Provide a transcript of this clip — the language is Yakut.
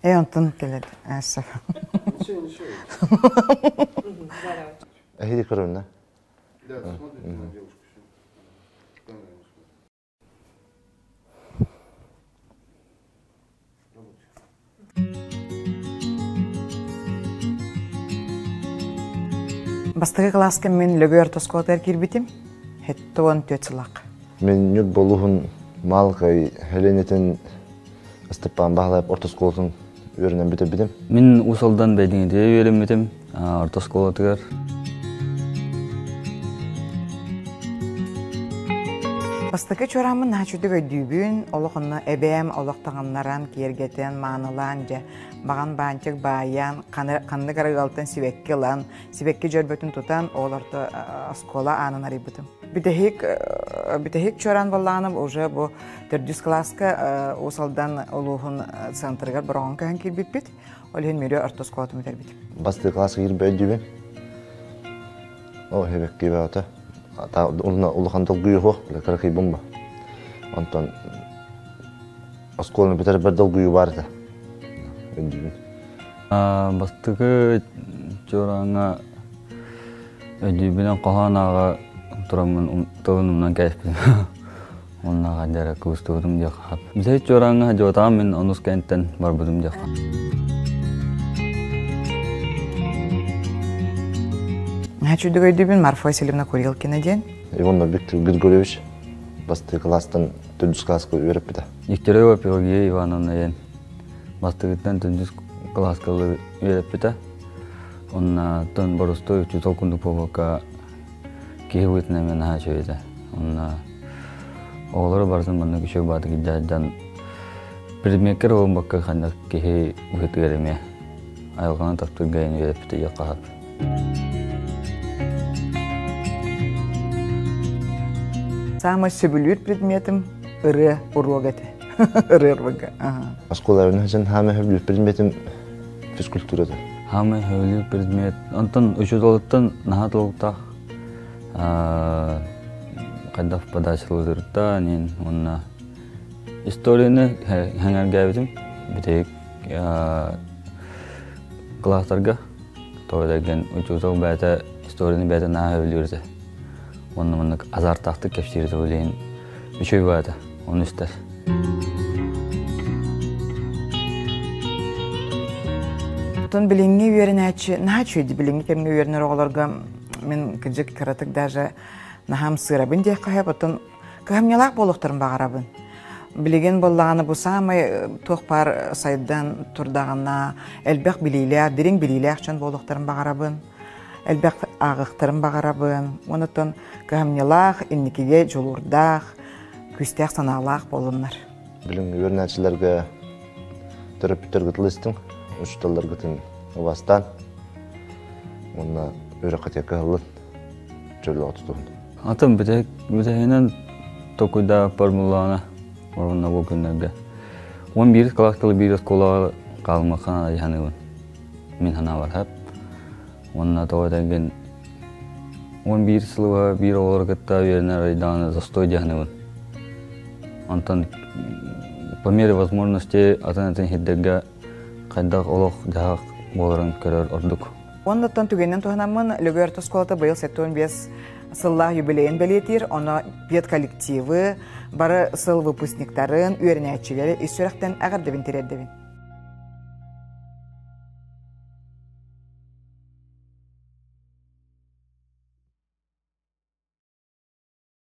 Э, онтон кэлэр ааса. Эһиги көрүннэ. Да, смотрите на девушку. Бастакы кылааска мин Лөгөй орто оскуолатыгар киирбитим. 74 сылах. Мин Ньурба улууһун Маалыкай Хеленитин Ыстыппаан Баһылайап орто оскуолатын үөрэнэн бүтэрбитим. Мин Уус Алдан Бэйдиҥэтигэр үөрэммитим орто оскуолатыгар. Бастакы чуорааммын наһаа үчүгдүк өйдүүбүн. Олох онно эбээм олох таҥыннаран, киэргэтэн, маанылаан дьэ, баҕан баанчык баайан, ханнык эрэ ыалтан сибэкки ылан, сибэкки дьөрбөтүн тутан, ол орто оскуола аанын арыйбытым. Бүтэһик бүтэһик чуораан буоллаҕына уже бу төрдүс кылааска Уус Алдан улууһун центрыгар Бороҕон көһөн киирбиппит. Ол иһин Мүрү орто оскуолатын бүтэрбитим. Бастакы кылааска киирбэ өйдүүбүн. О, хэбэкки баата. Улахан долгуйу суох, кыракый бомба. Онтон оскуоланы бүтэрбэр долгуйуу баар этэ. Өйдүүбүн. Бастакы чуорааҥҥа өйдүүбүнэн хоһоон ааҕа тураммын тылын умнан кээспитим. Оннааҕа дьара кыбыстыбытым диэх хап. Бүтэй чуорааҥҥа дьуотаҕым мин онус кэнтэн барбытым диэх. Чүдүк өйдүүбүн Марфа Васильевна Курилкина диэн. Иван Виктор Григорьевич бастакы кылаастан төрдүс кылааска үөрэппитэ. Дегтярева Пелагея Ивановна диэн бастакыттан төрдүс кылааска үөрэппитэ. Онна тон боростуой учуутал курдук буолбакка киһи быһыытынан эмиэ наһаа үчүгэй этэ. Онно оҕолору барытын маннык үчүгэй баатык илдьэ предмеккэр буолбакка ханнык киһи быһыытыгар эмиэ айылҕаны таптыырга үөрэппитэ диэххэ сөп. Саамай сөбүлүүр предметим ырыа уруога этэ. Ырыа уруога. Оскуолабын сылдьан хаамай сөбүлүүр предметим физкультурата. Хаамай сөбүлүүр предмет. Онтон учууталыттан наһаа толуктаах хайдах подачалыырта нин уонна историяны сэҥээргээбитим бүтэһик кылаастарга тоҕо дэргэн учуутал бэйэтэ историяны бэйэтэ наһаа сөбүлүүр этэ уонна маннык азартаахтык кэпсиир этэ ол иһин үчүгэй баҕайы ону истэр Оттон билиҥҥи үөрэнээччи наһаа үчүгэй билиҥҥи кэмҥэ үөрэнэр оҕолорго мин кырдьык кыратык даже наһаам сыырабын диэххэ сөп оттон кыһамньылаах буолуохтарын баҕарабын. Билигин буоллаҕына бу саамай туох баар сайдан турдаҕына элбэх билиилээх, дириҥ билиилээх дьон буолуохтарын баҕарабын. Элбэх ааҕыахтарын баҕарабын. Онон кыһамньылаах, инникигэ дьулуурдаах, күүстээх санаалаах буолуннар. Билиҥҥи үөрэнээччилэргэ төрөппүттэргит ылыстыҥ, учууталларгытын убастаан уонна үөрэххитигэр кыһаллын, чөллөҕө тутуһун. Атын бүтэһинэн токуйдаабыппар буллаҕына уонна бу күннэргэ 11 кылааска биир оскуолаҕа хаалымахха наада саныыбын. Мин санаабар сөп. Уонна тоҕо этэргин 11 сылга биир оҕолору кытта үөрэнэр айдааны застой дии саныыбын. Онтон по мере возможности атын-атын сирдэргэ хайдах олох-дьаһах буоларын көрөр ордук. Оннуттан түгэнинэн туһанаммын Лөгөй орто оскуолата быйыл 75 сыллаах юбилейын бэлиэтиир, оно педколлективы, бары сыл выпускниктарын, үөрэнээччилэри ис сүрэхтэн эҕэрдэбин тириэрдэбин.